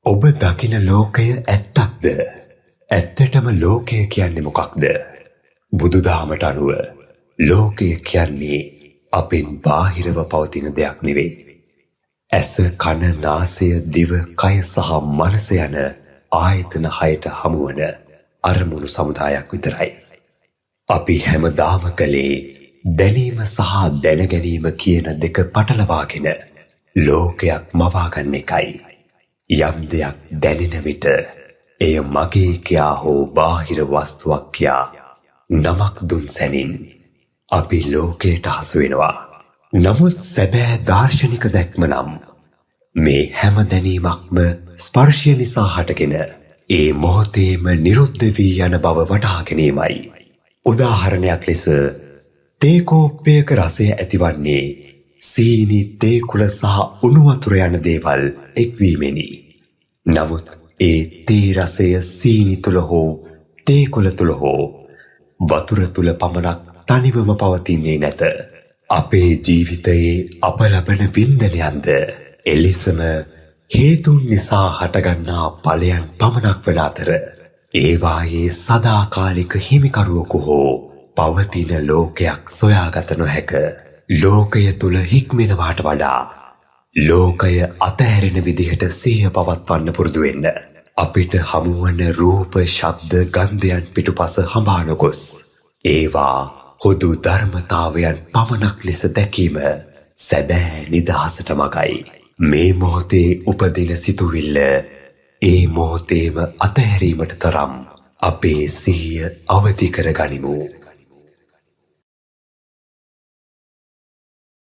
ඔබ දකින ලෝකය ඇත්තක්ද? ඇත්තටම ලෝකය කියන්නේ මොකක්ද? බුදුදහමට අනුව ලෝකය කියන්නේ අපෙන් බාහිරව පවතින දෙයක් නෙවෙයි. ඇස, කන, නාසය, දිව, කය සහ මනස යන ආයතන හයට හමුවන අරමුණු සමුදායක් විතරයි. අපි හැමදාම කළේ දැනීම සහ දැනගැනීම කියන දෙක පටලවාගෙන ලෝකයක් මවා ගන්න එකයි. යම් දෙයක් දැනෙන විට එය මගේ කියා හෝ බාහිර වස්තුවක් කියා නමක් දුන් සැනින් අපි ලෝකයට හසු වෙනවා. නමුත් සැබෑ දාර්ශනික දැක්ම නම් මේ හැම දැනීමක්ම ස්පර්ශය නිසා හටගෙන ඒ මොහොතේම නිරුද්ධ වී යන බව වටහා ගැනීමයි. උදාහරණයක් ලෙස තේ කෝප්පයක රසය ඇතිවන්නේ සීනි, තේ කුල සහ උණු වතුර යන දේවල් එක්වීමෙනි. නමුත් ඒ තේ රසය සීනි තුල හෝ තේ කුල තුල හෝ වතුර තුල පමණක් තනිවම පවතින්නේ නැත. අපේ ජීවිතයේ අප ලබන වින්දනයන්ද එලෙසම හේතුන් නිසා හටගන්නා ඵලයන් පමණක් වන අතර ඒවායේ සදාකාලික හිමිකරුවෙකු හෝ පවතින ලෝකයක් සොයාගත නොහැක. ලෝකය තුල හික්මෙනවාට වඩා ලෝකය අතහැරෙන විදිහට සිහිය පවත්වන්න පුරුදු වෙන්න. අපිට හමුවන රූප, ශබ්ද, ගන්ධයන් පිටුපස හඹා නොගොස් ඒවා හුදු ධර්මතාවයන් පමණක් ලෙස දැකීම සැබෑ නිදහසට මගයි. මේ මොහොතේ උපදින සිතුවිල්ල ඒ මොහොතේම අතහැරීමට තරම් අපේ සිහිය අවදි කර ගනිමු.